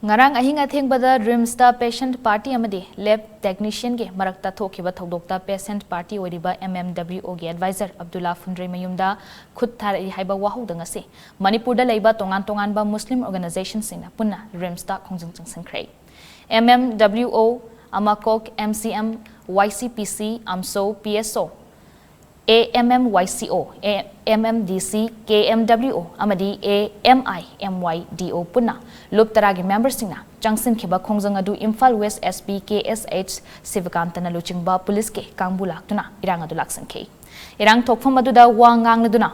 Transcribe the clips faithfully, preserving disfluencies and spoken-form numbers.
ꯉꯔꯥꯡ ꯑꯍꯤꯡ ꯑꯊꯦꯡꯕꯗ ꯔꯤꯝꯁꯇ ꯄꯦꯁꯦꯟꯠ ꯄꯥꯔꯇꯤ ꯑꯃꯗꯤ ꯂꯦꯕ ꯇꯦꯛꯅꯤꯁꯤꯌꯟꯒꯤ ꯃꯔꯛꯇ ꯊꯣꯛꯈꯤꯕ ꯊꯧꯗꯣꯛꯇ ꯄꯦꯁꯦꯟꯠ ꯄꯥꯔꯇꯤ ꯑꯣꯏꯔꯤꯕ ꯑꯦꯝ ꯑꯦꯝ ꯗꯕ꯭ꯂꯤꯎ ꯑꯣꯒꯤ ꯑꯦꯗꯚꯥꯏꯖꯔ ꯑꯕꯗꯨꯜꯂꯥ ꯐꯨꯟꯗ꯭ꯔꯩꯃꯌꯨꯝꯗ ꯈꯨꯠ ꯊꯥꯔꯛꯏ ꯍꯥꯏꯕ ꯋꯥꯍꯧꯗ ꯉꯁꯤ ꯃꯅꯤꯄꯨꯔꯗ ꯂꯩꯕ ꯇꯣꯉꯥꯟ ꯇꯣꯉꯥꯟꯕ ꯃꯨꯁꯂꯤꯝ ꯑꯣꯔꯒꯅꯥꯏꯖꯦꯁꯟꯁꯤꯡꯅ ꯄꯨꯟꯅ ꯔꯤꯝꯁꯇ ꯈꯣꯡꯖꯪ ꯆꯪꯁꯤꯟꯈ꯭ꯔꯦ꯫ ꯑꯦꯝ ꯑꯦꯝ ꯗꯕ꯭ꯂꯤꯎ ꯑꯣ, ꯑꯃꯀꯣꯛ, ꯑꯦꯝ ꯁꯤ ꯑꯦꯝ, ꯋꯥꯏ ꯁꯤ ꯄꯤ ꯁꯤ, ꯑꯝꯁꯣ, ꯄꯤ ꯑꯦꯁ ꯑꯣ, ꯑꯦ ꯑꯦꯝ ꯑꯦꯝ ꯋꯥꯏ ꯁꯤ ꯑꯣ, ꯑꯦ ꯑꯦꯝ ꯑꯦꯝ ꯗꯤ ꯁꯤ, ꯀꯦ ꯑꯦꯝ ꯗꯕ꯭ꯂꯤꯎ ꯑꯣ ꯑꯃꯗꯤ ꯑꯦ ꯑꯦꯝ ꯑꯥꯏ ꯑꯦꯝ ꯋꯥꯏ ꯗꯤ ꯑꯣ ꯄꯨꯟꯅ ꯂꯨꯞ ꯇꯔꯥꯒꯤ ꯃꯦꯝꯕꯔꯁꯤꯡꯅ ꯆꯪꯁꯤꯟꯈꯤꯕ ꯈꯣꯡꯖꯪ ꯑꯗꯨ Imphal west S P K S H ꯁꯤꯕꯀꯥꯟꯇꯅ ꯂꯨꯆꯤꯡꯕ ꯄꯨꯂꯤꯁꯀꯤ ꯀꯥꯡꯕꯨ ꯂꯥꯛꯇꯨꯅ ꯏꯔꯥꯡ ꯑꯗꯨ ꯂꯥꯛꯁꯤꯟꯈꯤ꯫ ꯏꯔꯥꯡ ꯊꯣꯛꯐꯝ ꯑꯗꯨꯗ ꯋꯥ ꯉꯥꯡꯂꯗꯨꯅ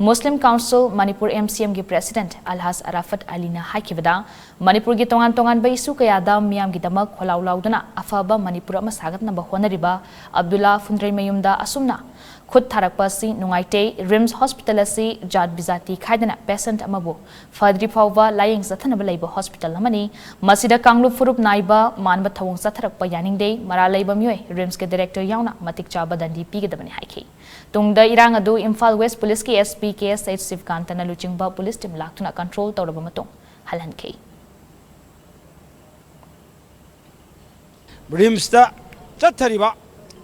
ꯃꯨꯁꯂꯤꯝ ꯀꯥꯎꯟꯁꯤꯜ ꯃꯅꯤꯄꯨꯔ, ꯑꯦꯝ ꯁꯤ ꯑꯦꯝꯒꯤ ꯄ꯭ꯔꯦꯁꯤꯗꯦꯟꯠ ꯑꯜꯍꯥꯖ ꯑꯔꯥꯐꯠ ꯑꯂꯤꯅ ꯍꯥꯏꯈꯤꯕꯗ, ꯃꯅꯤꯄꯨꯔꯒꯤ ꯇꯣꯉꯥꯟ ꯇꯣꯉꯥꯟꯕ ꯏꯁꯨ ꯀꯌꯥꯗ ꯃꯤꯌꯥꯝꯒꯤꯗꯃꯛ ꯈꯣꯜꯂꯥꯎ ꯂꯥꯎꯗꯨꯅ ꯑꯐꯕ ꯃꯅꯤꯄꯨꯔ ꯑꯃ ꯁꯥꯒꯠꯅꯕ ꯍꯣꯠꯅꯔꯤꯕ ꯑꯕꯗꯨꯜꯂꯥ ꯐꯨꯟꯗ꯭ꯔꯩꯃꯌꯨꯝꯗ ꯑꯁꯨꯝꯅ ꯈꯨꯠ ꯊꯥꯔꯛꯄ ꯑꯁꯤ ꯅꯨꯡꯉꯥꯏꯇꯦ꯫ ꯔꯤꯝꯁ ꯍꯣꯁꯄꯤꯇꯥꯜ ꯑꯁꯤ ꯖꯥꯠ ꯕꯤꯖꯥꯇꯤ ꯈꯥꯏꯗꯅ ꯄꯦꯁꯦꯟꯠ ꯑꯃꯕꯨ ꯐꯗ꯭ꯔꯤ ꯐꯥꯎꯕ ꯂꯥꯌꯦꯡ ꯆꯠꯊꯅꯕ ꯂꯩꯕ ꯍꯣꯁꯄꯤꯇꯥꯜ ꯑꯃꯅꯤ꯫ ꯃꯁꯤꯗ ꯀꯥꯡꯂꯨꯞ ꯐꯨꯔꯨꯞ ꯅꯥꯏꯕ ꯃꯥꯟꯕ ꯊꯧꯑꯣꯡ ꯆꯠꯊꯔꯛꯄ ꯌꯥꯅꯤꯡꯗꯦ꯫ ꯃꯔꯥꯜ ꯂꯩꯕ ꯃꯤꯑꯣꯏ ꯔꯤꯝꯁꯀꯤ ꯗꯥꯏꯔꯦꯛꯇꯔ ꯌꯥꯎꯅ ꯃꯇꯤꯛ ꯆꯥꯕ ꯗꯟꯗꯤ ꯄꯤꯒꯗꯕꯅꯤ ꯍꯥꯏꯈꯤ꯫ ꯇꯨꯡꯗ ꯏꯔꯥꯡ ꯑꯗꯨ ꯏꯝꯐꯥꯜ ꯋꯦꯁ ꯄꯨꯂꯤꯁꯀꯤ ꯑꯦꯁ ꯄꯤ ꯀꯦ ꯑꯦꯁ ꯑꯩꯆ ꯁꯤꯕꯀꯥꯟꯇꯅ ꯂꯨꯆꯤꯡꯕ ꯄꯨꯂꯤꯁ ꯇꯤꯝ ꯂꯥꯛꯇꯨꯅ ꯀꯟꯇ꯭ꯔꯣꯜ ꯇꯧꯔꯕ ꯃꯇꯨꯡ ꯍꯜꯍꯟꯈꯤ꯫ ꯔꯤꯝꯁꯇ ꯆꯠꯊꯔꯤꯕ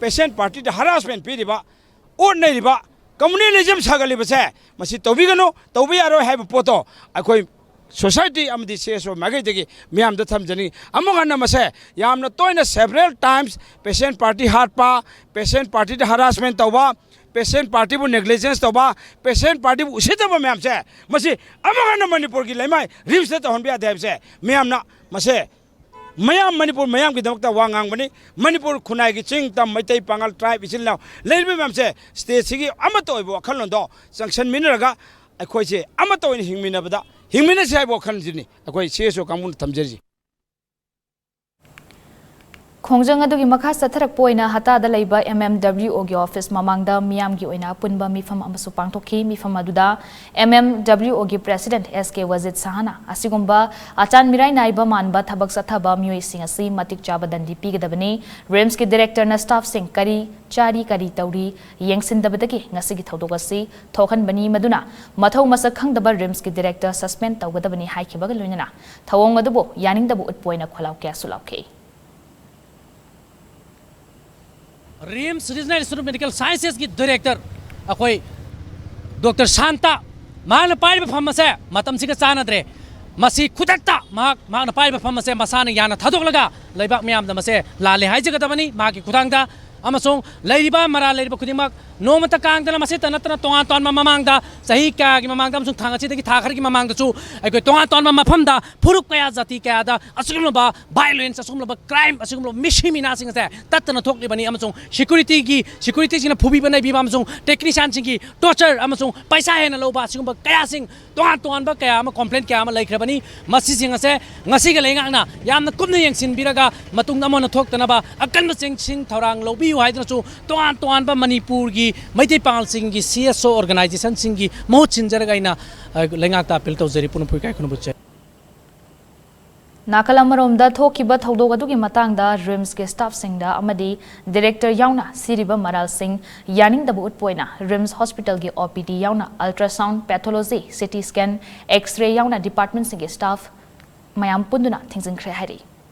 ꯄꯦꯁꯦꯟꯠ ꯄꯥꯔꯇꯤꯗ ꯍꯔꯥꯁꯃꯦꯟ ꯄꯤꯔꯤꯕ, ꯑꯣꯠꯅꯔꯤꯕ, ꯀꯝꯃꯨꯅꯦꯂꯤꯖꯝ ꯁꯥꯒꯠꯂꯤꯕꯁꯦ ꯃꯁꯤ ꯇꯧꯕꯤꯒꯅꯨ, ꯇꯧꯕ ꯌꯥꯔꯣꯏ ꯍꯥꯏꯕ ꯄꯣꯠꯇꯣ ꯑꯩꯈꯣꯏ ꯁꯣꯁꯥꯏꯇꯤ ꯑꯃꯗꯤ ꯁꯤ ꯑꯦꯁ ꯑꯣ ꯃꯥꯏꯀꯩꯗꯒꯤ ꯃꯤꯌꯥꯝꯗ ꯊꯝꯖꯅꯤꯡꯏ꯫ ꯑꯃꯨꯛ ꯍꯟꯅ ꯃꯁꯦ ꯌꯥꯝꯅ ꯇꯣꯏꯅ several times ꯄꯦꯁꯦꯟꯠ ꯄꯥꯔꯇꯤ ꯍꯥꯠꯄ, ꯄꯦꯁꯦꯟꯠ ꯄꯥꯔꯇꯤꯗ ꯍꯔꯥꯁꯃꯦꯟ ꯇꯧꯕ, ꯄꯦꯁꯦꯟꯠ ꯄꯥꯔꯇꯤꯕꯨ ꯅꯦꯒ꯭ꯂꯤꯖꯦꯟꯁ ꯇꯧꯕ, ꯄꯦꯁꯦꯟꯠ ꯄꯥꯔꯇꯤꯕꯨ ꯎꯁꯤꯠꯇꯕ ꯃꯌꯥꯝꯁꯦ ꯃꯁꯤ ꯑꯃꯨꯛ ꯍꯟꯅ ꯃꯅꯤꯄꯨꯔꯒꯤ ꯂꯩꯃꯥꯏ ꯔꯤꯝꯁꯇ ꯇꯧꯍꯟꯕ ꯌꯥꯗꯦ ꯍꯥꯏꯕꯁꯦ ꯃꯤꯌꯥꯝꯅ ꯃꯁꯦ ꯃꯌꯥꯝ ꯃꯅꯤꯄꯨꯔ ꯃꯌꯥꯝꯒꯤꯗꯃꯛꯇ ꯋꯥ ꯉꯥꯡꯕꯅꯤ꯫ ꯃꯅꯤꯄꯨꯔ ꯈꯨꯟꯅꯥꯏꯒꯤ ꯆꯤꯡ ꯇꯝ ꯃꯩꯇꯩ ꯄꯥꯉꯜ ꯇ꯭ꯔꯥꯏꯕ ꯏꯆꯤꯜ ꯏꯅꯥꯎ ꯂꯩꯔꯤꯕ ꯃꯌꯥꯝꯁꯦ ꯁ꯭ꯇꯦꯠꯁꯤꯒꯤ ꯑꯃꯠꯇ ꯑꯣꯏꯕ ꯋꯥꯈꯜꯂꯣꯟꯗꯣ ꯆꯪꯁꯟꯃꯤꯟꯅꯔꯒ ꯑꯩꯈꯣꯏꯁꯦ ꯑꯃꯠꯇ ꯑꯣꯏꯅ ꯍꯤꯡꯃꯤꯟꯅꯕꯗ ꯍꯤꯡꯃꯤꯟꯅꯁꯤ ꯍꯥꯏꯕ ꯋꯥꯈꯜꯁꯤꯅꯤ ꯑꯩꯈꯣꯏ ꯁꯤ ꯑꯦꯁ ꯑꯣ ꯀꯥꯡꯕꯨꯅ ꯊꯝꯖꯔꯤꯁꯤ꯫ ꯈꯣꯡꯖꯪ ꯑꯗꯨꯒꯤ ꯃꯈꯥ ꯆꯠꯊꯔꯛꯄ ꯑꯣꯏꯅ ꯍꯇꯥꯗ ꯂꯩꯕ M M W O ꯒꯤ office ꯃꯃꯥꯡꯗ ꯃꯤꯌꯥꯝꯒꯤ ꯑꯣꯏꯅ ꯑꯄꯨꯟꯕ ꯃꯤꯐꯝ ꯑꯃꯁꯨ ꯄꯥꯡꯊꯣꯛꯈꯤ꯫ ꯃꯤꯐꯝ ꯑꯗꯨꯗ M M W O ꯒꯤ president S K ꯋꯥꯖꯤꯗ ꯁꯍꯥꯅ ꯑꯁꯤꯒꯨꯝꯕ ꯑꯆꯥꯟ ꯃꯤꯔꯥꯏ ꯅꯥꯏꯕ ꯃꯥꯟꯕ ꯊꯕꯛ ꯆꯠꯊꯕ ꯃꯤꯑꯣꯏꯁꯤꯡ ꯑꯁꯤ ꯃꯇꯤꯛ ꯆꯥꯕ ꯗꯟꯗꯤ ꯄꯤꯒꯗꯕꯅꯤ꯫ RIMS ꯀꯤ director ꯅ staff ꯁꯤꯡ ꯀꯔꯤ ꯆꯥꯔꯤ ꯀꯔꯤ ꯇꯧꯔꯤ ꯌꯦꯡꯁꯤꯟꯗꯕꯗꯒꯤ ꯉꯁꯤꯒꯤ ꯊꯧꯗꯣꯛ ꯑꯁꯤ ꯊꯣꯛꯍꯟꯕꯅꯤ, ꯃꯗꯨꯅ ꯃꯊꯧ ꯃꯁꯛ ꯈꯪꯗꯕ RIMS ꯀꯤ director suspend ꯇꯧꯒꯗꯕꯅꯤ ꯍꯥꯏꯈꯤꯕꯒ ꯂꯣꯏꯅꯅ ꯊꯧꯑꯣꯡ ꯑꯗꯨꯕꯨ ꯌꯥꯅꯤꯡꯗꯕ ꯎꯠꯄ ꯑꯣꯏꯅ ꯈꯣꯜꯂꯥꯎ ꯀꯌꯥꯁꯨ ꯂꯥꯎꯈꯤ꯫ RIMS Regional Institute of Medical Sciences ꯀꯤ director ꯑꯩꯈꯣꯏ Doctor ꯁꯥꯟꯇ, ꯃꯍꯥꯛꯅ ꯄꯥꯏꯔꯤꯕ ꯐꯝ ꯑꯁꯦ ꯃꯇꯝꯁꯤꯒ ꯆꯥꯟꯅꯗ꯭ꯔꯦ꯫ ꯃꯁꯤ ꯈꯨꯗꯛꯇ ꯃꯍꯥꯛ, ꯃꯍꯥꯛꯅ ꯄꯥꯏꯔꯤꯕ ꯐꯝ ꯑꯁꯦ ꯃꯁꯥꯅ ꯌꯥꯅ ꯊꯥꯗꯣꯛꯂꯒ ꯂꯩꯕꯥꯛ ꯃꯤꯌꯥꯝꯗ ꯃꯁꯦ ꯂꯥꯜꯂꯦ ꯍꯥꯏꯖꯒꯗꯕꯅꯤ꯫ ꯃꯍꯥꯛꯀꯤ ꯈꯨꯊꯥꯡꯗ ꯑꯃꯁꯨꯡ ꯂꯩꯔꯤꯕ ꯃꯔꯥꯜ ꯂꯩꯔꯤꯕ ꯈꯨꯗꯤꯡꯃꯛ ꯅꯣꯡꯃꯇ ꯀꯥꯡꯗꯅ ꯃꯁꯤꯇ ꯅꯠꯇꯅ ꯇꯣꯉꯥꯟ ꯇꯣꯉꯥꯟꯕ ꯃꯃꯥꯡꯗ, ꯆꯍꯤ ꯀꯌꯥꯒꯤ ꯃꯃꯥꯡꯗ ꯑꯃꯁꯨꯡ ꯊꯥ ꯑꯁꯤꯗꯒꯤ ꯊꯥ ꯈꯔꯒꯤ ꯃꯃꯥꯡꯗꯁꯨ ꯑꯩꯈꯣꯏ ꯇꯣꯉꯥꯟ ꯇꯣꯉꯥꯟꯕ ꯃꯐꯝꯗ ꯐꯨꯔꯨꯞ ꯀꯌꯥ, ꯖꯥꯇꯤ ꯀꯌꯥꯗ ꯑꯁꯤꯒꯨꯝꯂꯕ violence, ꯑꯁꯤꯒꯨꯝꯂꯕ crime, ꯑꯁꯤꯒꯨꯝꯂꯕ ꯃꯤꯁꯤ ꯃꯤꯅꯥꯁꯤꯡ ꯑꯁꯦ ꯇꯠꯇꯅ ꯊꯣꯛꯂꯤꯕꯅꯤ꯫ ꯑꯃꯁꯨꯡ security ꯒꯤ, security ꯁꯤꯡꯅ ꯐꯨꯕꯤꯕ ꯅꯩꯕꯤꯕ ꯑꯃꯁꯨꯡ technician ꯁꯤꯡꯒꯤ torture ꯑꯃꯁꯨꯡ ꯄꯩꯁꯥ ꯍꯦꯟꯅ ꯂꯧꯕ, ꯑꯁꯤꯒꯨꯝꯕ ꯀꯌꯥꯁꯤꯡ, ꯇꯣꯉꯥꯟ ꯇꯣꯉꯥꯟꯕ ꯀꯌꯥ ꯑꯃ, complaint ꯀꯌꯥ ꯑꯃ ꯂꯩꯈ꯭ꯔꯕꯅꯤ꯫ ꯃꯁꯤꯁꯤꯡ ꯑꯁꯦ ꯉꯁꯤꯒꯤ ꯂꯩꯉꯥꯛꯅ ꯌꯥꯝꯅ ꯀꯨꯞꯅ ꯌꯦꯡꯁꯤꯟꯕꯤꯔꯒ ꯃꯇꯨꯡꯗ ꯑꯃ ꯑꯣꯟꯅ ꯊꯣꯛꯇꯅꯕ ꯑꯀꯟꯕ ꯆꯦꯛꯁꯤꯟ ꯊꯧꯔꯥꯡ ꯂꯧꯕꯤꯌꯨ ꯍꯥꯏꯗꯨꯅꯁꯨ ꯇꯣꯉꯥꯟ ꯇꯣꯉꯥꯟꯕ ꯃꯅꯤꯄꯨꯔꯒꯤ Meitei ꯄꯥꯉꯜꯁꯤꯡꯒꯤ C S O organization ꯁꯤꯡꯒꯤ ꯃꯍꯨꯠ ꯁꯤꯟꯖꯔꯒ ꯑꯩꯅ, ꯑ, ꯂꯩꯉꯥꯛꯇ appeal ꯇꯧꯖꯔꯤ꯫ ꯄꯨꯟꯅ ꯄꯨꯏꯀꯥꯏ ꯈꯨꯅꯨꯕꯨ ꯆꯦ꯫ ꯅꯥꯀꯜ ꯑꯃꯔꯣꯝꯗ ꯊꯣꯛꯈꯤꯕ ꯊꯧꯗꯣꯛ ꯑꯗꯨꯒꯤ ꯃꯇꯥꯡꯗ RIMS ꯀꯤ staff ꯁꯤꯡꯗ ꯑꯃꯗꯤ director ꯌꯥꯎꯅ ꯁꯤꯔꯤꯕ ꯃꯔꯥꯜꯁꯤꯡ ꯌꯥꯅꯤꯡꯗꯕ ꯎꯠꯄ ꯑꯣꯏꯅ RIMS hospital ꯒꯤ O P D ꯌꯥꯎꯅ ultrasound, pathology, C T scan, X-ray ꯌꯥꯎꯅ department ꯁꯤꯡꯒꯤ staff ꯃꯌꯥꯝ ꯄꯨꯟꯗꯨꯅ ꯊꯤꯡꯖꯤꯟꯈ꯭ꯔꯦ ꯍꯥꯏꯔꯤ꯫